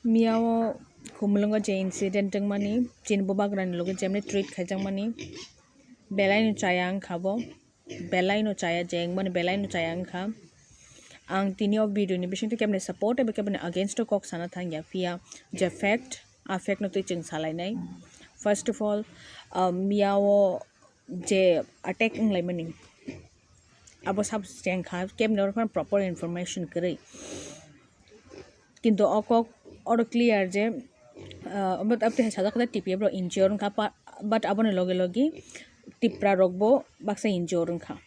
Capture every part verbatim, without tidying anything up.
Miyao Khumulwngo je incident wngmani, chini bubagrani loge jemni treat khaijakmani, belaino chaya wngkha bo, belaino chaya je wngmani, belaino chaya wngkha. Ang tini o video ni bisingtwi kebni support eba kebni against o kok sana thangya, phiya je fact, a fact no twi chwng salainai. First of all, ah, miyao je attack wnglaimani, abo sabo chengkha, kebni oro phano proper information kwrwi. Kintu o kok oro clear je, ah, omo aboni hai sajak khe T P F rok injure wngkha, pa-, but aboni loge loge Tipra rok bo baksa injure wngkha.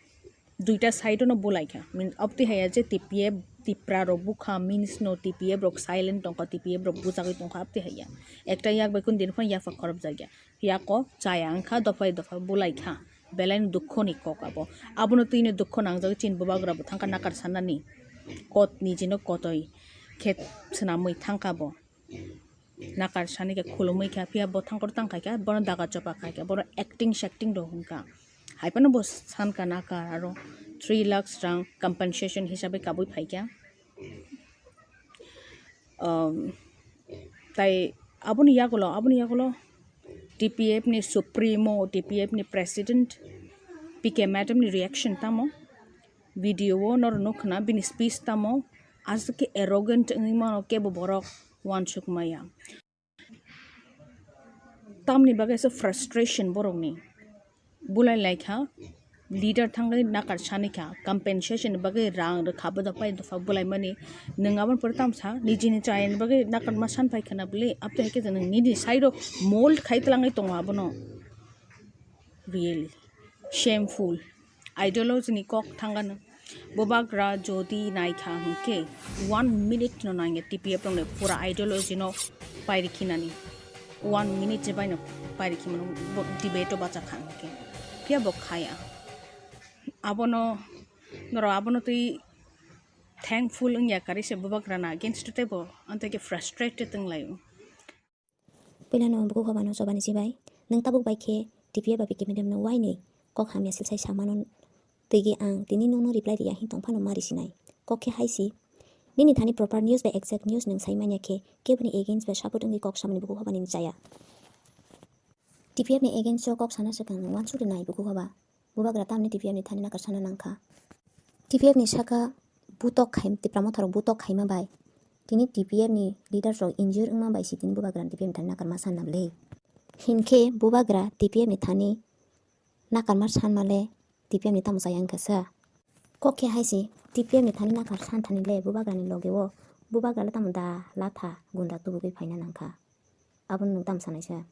Duita side no bulaikha. Mean, aboni hai je T P F Tipra rok bukha means no T P F rok silent tongkha, T P F rok bujagwi tongkha, aboni hai ya. Ekta yak bai kun din phano yapha khorop jagya. Yako chaya wngkha, dopha dopha bulaikha. Belaino dukho ni kok abo. Abono twino dukho nangjagwi chini bubagra bo thangkha nakar sanani. Kot nijino kotoi khe swnamwi thangkha bo. Nakar sani khe khulumwi kha, phiya bo thangkor tang khai kha, bono daga chopa khai kha, bono acting shacting rok wngkha. Hai phano bo sankha nakar aro three lakhs rang compensation hisabe kabui phai kha. Um, tai aboni yagulo, aboni yagulo T P F ni supremo, T P F ni president P K madam ni reaction tamo? Video o noro nukha na bini speech tamo? Aswk khe arrogant wngwi mano kebo borok uansuk maya. Tamni bagwi se frustration borokni. Bulai lai kha, leader thangwi nakar sani kha, compensation ni bagwi rang rwkha, bo dopha dopha bulai mani. Nwng aboni pore tamo sa, nijini chayani bagwi nakar ma san phai khana bwle, aboni hai khe nwng nini side o mold khai twlangwi tongo abono. Really shameful. Ideology ni kok thangano. Bubagra jodi naikha hwnkhe one minute no nangya T P F rokni pura ideology no pairikhinani. One minute je baino pairikhimano bo debate o bachakha hwnkhe. Phiya bo khaya. Abono, norok abono twi thankful wngya karwi se bubagra na against tei bo, amtwi khe frustrated wnglaio. Puilano bukhuk hobano chobani chibai, nwng tabuk bai khe T P F ba P K madam no wainwi kok hamya silsai samano twigwi ang tini nwngno reply riya hin tongphano ma risinai. Kok khe hai si, nini thani proper news ba exact news nwng sai manya khe keboni against ba support wngwi kok samani bukhuk hobani chaya. T P F ni against o kok sana swkang nwng uansuk rinai bukhuk hoba. Bubagra tamni T P F ni thani nakar sana nangkha. T P F ni saka butok khai, Tipra Motha rok butok khaima bai tini T P F ni leaders rok injure wngma bai si tini bubagra T P F ni thani nakarma sanna bwle. Hinkhe bubagra T P F ni thani nakarma sanma le T P F ni tamo chaya wngkha sa. Kok khe hai si T P F ni thani nakar san thani le bubagra ni loge o bubagra le tamo da latha gunda tubugwi phaina nangkha. Abono nwng tamo sanai sa?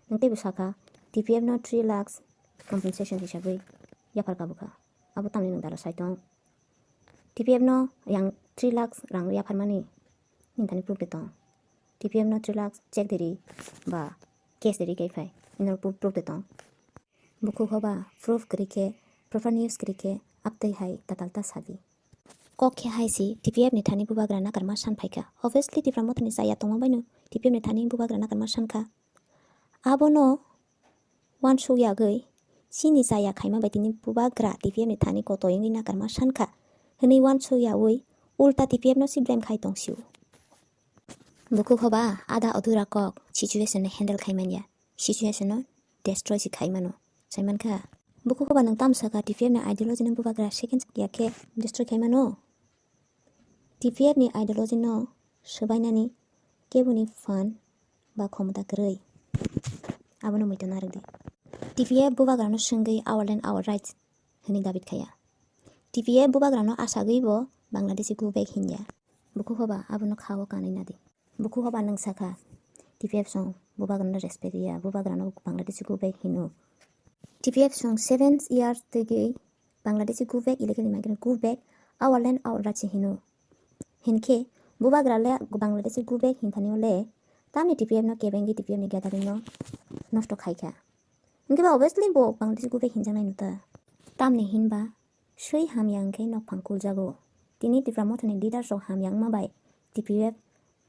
Nwng teibo sakha, T P F no three lakhs compensation hisabwi yaphar kabukha. Abo tamni nwng dara sai tong? T P F no yang three lakhs rang yapharmani nini thani proof de tong? T P F no three lakhs check de ri ba cash de ri kai phai, ino proof, proof de tong? Bukhuk hoba proof kwrwi khe, proper news kwrwi khe, aptwi hai tatal ta sadi. Kok khe hai si T P F ni thani bubagra nakarma san phaikha. Obviously Tipra Motha ni chaya tongma baino T P F ni thani bubagra nakarma sankha. Abono uansuk yagwi chini chaya khaima bai tini bubagra T P F ni thani kotoi wngwi nakarma sankha hwnwi uansuk yaui ulta T P F no si blame khai tongsio. Bukhuk hoba ada adhura kok situation no handle khai manya, situation no destroy si khai mano, sai mankha. Bukhuk hoba nwng tamo sakha T P F ni ideology no bubagra second ya khe destroy khai mano? T P F ni ideology no swbainani keboni phan ba khomota kwrwi, abono muitu narwk di. T P F bubagra no swngwi our land our rights hwnwi dabi khaya. T P F bubagra no asagwi bo Bangladeshi go back hinya. Bukhuk hoba abono kha o kanwi nadi. Bukhuk hoba nwng sakha, T P F song bubagrano respect riya, bubagrano Bangladeshi go back hino. T P F song seven years twigwi Bangladeshi go back, illegal immigrant go back, our land our rights hino. Hinkhe bubagra le Bangladeshi go back hinthani le tamni T P F no kebengwi T P F ni gathering no nosto khaikha. Hinkhe ba obviously bo Bangladeshi go back hinjaknai nuta. Tamni hinba swi hamya hwnkhe nokphang kuljago. Tini Tipra Mothani leaders rok hamya wngma bai T P F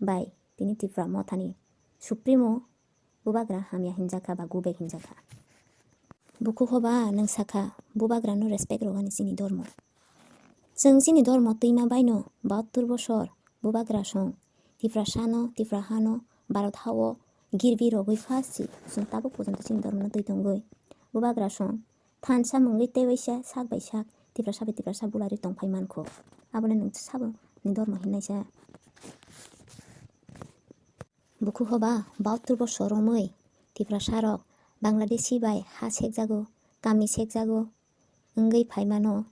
bai tini Tipra Mothani Supremo bubagra hamya hinjakha ba go back hinjakha. Bukhuk hoba nwng sakha bubagrano respect rwgani chini dormo. Chwng chini dormo twima baino bahattur bosor bubagra song Tiprasano, Tiprahano, Bharat hao girbi rogwi phasi chwng tabuk porjonto chini dormono twi tongwi. Bubagra song thansa mungwi tei waisa sak bai sak Tiprasa bai Tiprasa bulari tongphai mankho. Abole nwng sabo ni dormo hinnaisa. Bukhu hoba bauttur bosor romwi Tiprasa rok Bangladeshi bai ha sekjago, kami sekjago wngwi phaimano.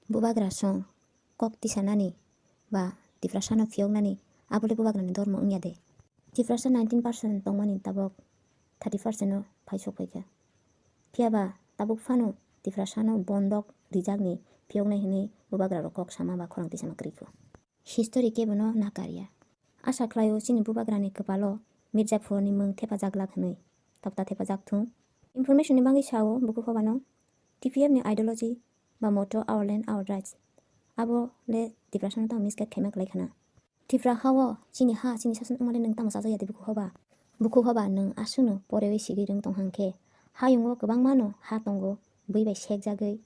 Bubagra song kok tisanani ba Tiprasano phiyoknani abole Bubagrani dormo wngya de? Tiprasa nineteen percent tongmani tabok thirty percent no phaisok phaikha. Phiyaba tabuk phano Tiprasano bondok rijakni phiyoknai hwnwi Bubagra rok kok sama ba khorang tisama kwrwikho. History kebono nakarya. Asa khlaio chini Bubagrani kwpalo Mirzaphurni mwng thepajak glak hwnwi. Tapta thepajak thung. Information ni bagwi sao Bukhu hobano T P F ni ideology ba motto "Our land, our rights". Abo le Tiprasano tamo mistake khaima kwlai khana. Tipra hao chini ha, chini sason wngmale nwng tamo chajakya de Bukhu hoba? Bukhu hoba nwng aswkno porewi sigwi rwng tong hang khe, hayungo kwbangmano ha tongo, bui bai sekjagwi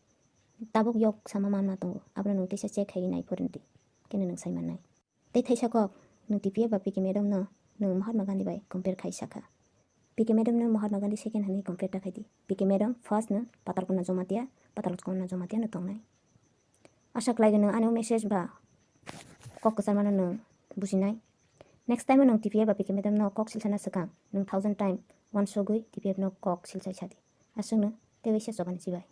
tabuk yok sama manma tongo, abono nwng teisa check khaiwi nai phurwng di, keno nwng sai mannai. Tei thaisa kok, nwng T P F ba P K madam no nwng Mahatma Gandhi bai compare khai sakha. P K madam no Mahatma Gandhi second hwnwi compare ta khai di. P K madam first no Patalkona Jamatia, Patalkona Jamatia no tongnai. Asa khlai nwng ani message ba kok kwcharmano nwng bujinai. Next time nwng T P F ba P K madam no kok silsana swkang nwng thousand time uansugwi T P F no kok silsai sadi. Aswkno tei waisa chobani chibai.